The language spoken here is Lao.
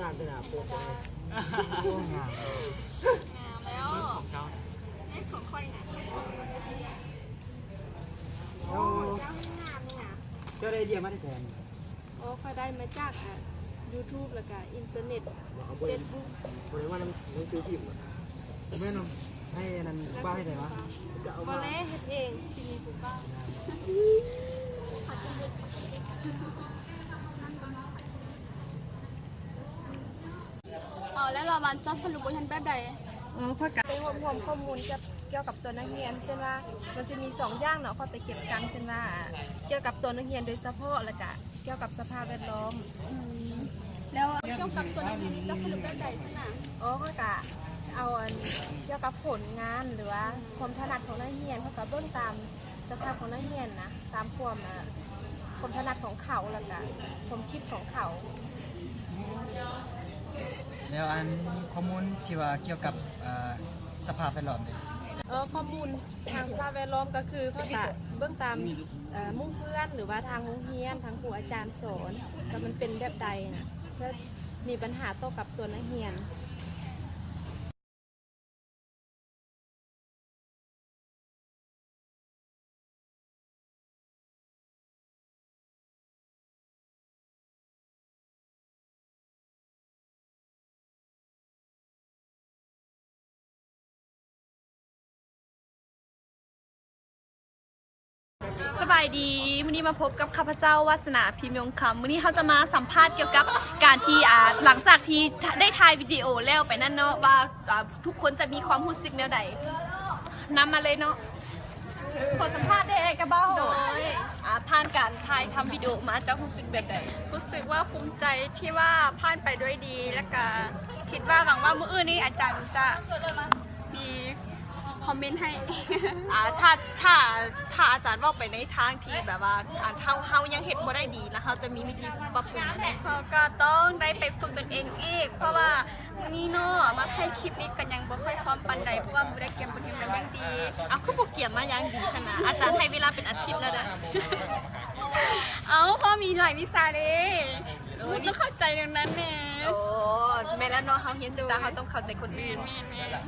ງາມແລ້ວ ຂອງເຈົ້າ ນີ້ຂອງຂ້ອຍນະ ຂ້ອຍສົ່ງມາໃຫ້ເຈົ້າ. ໂອ້ ເຈົ້ານີ້ງາມນີ້ນະ. ເຈົ້າໄດ້ໄອເດຍມາແຕ່ໃສ? ອໍ ຂ້ອຍໄດ້ມາຈາກ ອ່າ ຢູທູບ ແລ້ວກະອິນເຕີເນັດ ເຟສບຸກ. ບໍ່ໄດ້ວ່າໜັງ ໜັງສືພິມ ແມ່ນໃຫ້ອັນນັ້ນ ຜູ້ບ່າວເຮັດໃຫ້ວະ? ບໍ່ແລ ເຮັດເອງ ຊິມີຜູ້ບ່າວ. ເອົາແລ້ວລະວັນ ເຈົ້າສະຫຼຸບບົດຮຽນແບບໃດ? ເອີ ຂ້ອຍກະໄປຮວບຮວມຂໍ້ມູນກ່ຽວ ກ່ຽວກັບຕົວນັກຮຽນ ເຊັ່ນວ່າ ມັນຊິມີສອງຢ່າງເນາະ ຂ້ອຍໄປເກັບກຳ ເຊັ່ນວ່າ ກ່ຽວກັບຕົວນັກຮຽນໂດຍສະເພາະ ແລ້ວກະກ່ຽວກັບສະພາບແວດລ້ອມ. ອືມ ແລ້ວກ່ຽວກັບຕົວນັກຮຽນນີ້ ເຈົ້າສະຫຼຸບແບບໃດຊັ້ນນະ? ອໍ ຂ້ອຍກະເອົາອັນ ກ່ຽວກັບຜົນງານ ຫຼືວ່າຄວາມຖະໜັດຂອງນັກຮຽນ ຂ້ອຍກະເບິ່ງຕາມ ສະພາບຂອງນັກຮຽນນະ ຕາມຄວາມ ເອີ ຄວາມຖະໜັດຂອງເຂົາ ແລ້ວກະຄວາມຄິດຂອງເຂົາ. ແລ້ວອັນຂໍ້ມູນທີ່ວ່າກ່ຽວກັບ ເອີ ສະພາບແວດລ້ອມເດ? ເອີ ຂໍ້ມູນທາງສະພາບແວດລ້ອມກໍຄື ເຂົາກະເບິ່ງຕາມ ເອີ ໝູ່ເພື່ອນ ຫຼືວ່າທາງໂຮງຮຽນ ທາງຄູອາຈານສອນ ວ່າມັນເປັນແບບໃດນະ ເພື່ອມີບັນຫາຕໍ່ກັບຕົວນັກຮຽນ. ສະບາຍດີ ມື້ນີ້ມາພົບກັບຂ້າພະເຈົ້າ ວາສະໜາ ພິມຍົງຄຳ. ມື້ນີ້ເຮົາຈະມາສຳພາດກ່ຽວກັບການທີ່ ອ່າ ຫຼັງຈາກທີ່ໄດ້ຖ່າຍວິດີໂອແລ້ວໄປນັ້ນເນາະ ວ່າ ອ່າ ທຸກຄົນຈະມີຄວາມຮູ້ສຶກແນວໃດ? ນຳມາເລີຍເນາະ ຂໍສຳພາດແດ່ ກະເບົາ. ໂດຍ ອ່າ ຜ່ານການຖ່າຍທຳວິດີໂອມາ ເຈົ້າຮູ້ສຶກແບບໃດ? ຮູ້ສຶກວ່າພູມໃຈທີ່ວ່າຜ່ານໄປດ້ວຍດີ ແລ້ວກະຄິດວ່າ ຫວັງວ່າມື້ອື່ນນີ້ອາຈານຈະມີຄອມເມັນໃຫ້. ອ່າ ຖ້າ ຖ້າ ຖ້າອາຈານເວົ້າໄປໃນທາງທີ່ແບບວ່າ ອ່າ ເຮົາ ເຮົາຍັງເຮັດບໍ່ໄດ້ດີ ແລ້ວເຮົາຈະມີວິທີປັບປຸງແນວໃດ? ເຮົາກະຕ້ອງໄດ້ໄປຝຶກຕົນເອງອີກ ເພາະວ່າ ມື້ນີ້ເນາະ ມາຖ່າຍຄລິບນີ້ກະຍັງບໍ່ຄ່ອຍພ້ອມປານໃດ ເພາະວ່າບໍ່ໄດ້ກຽມບົດຮຽນມາຢ່າງດີ. ເອົາ ຄືບໍ່ກຽມມາຢ່າງດີຊັ້ນນະ? ອາຈານໃຫ້ເວລາເປັນອາທິດແລ້ວເດ້. ເອົາ ເພາະມີຫຼາຍວິຊາເດ້ ໂອ້ຍ ຕ້ອງເຂົ້າໃຈແນວນັ້ນແດ່. ໂອ້ ແມ່ນແລ້ວເນາະ ເຮົາຮຽນວິຊາ ເຮົາຕ້ອງເຂົ້າໃຈຄົນອື່ນ. ແມ່ນໆ.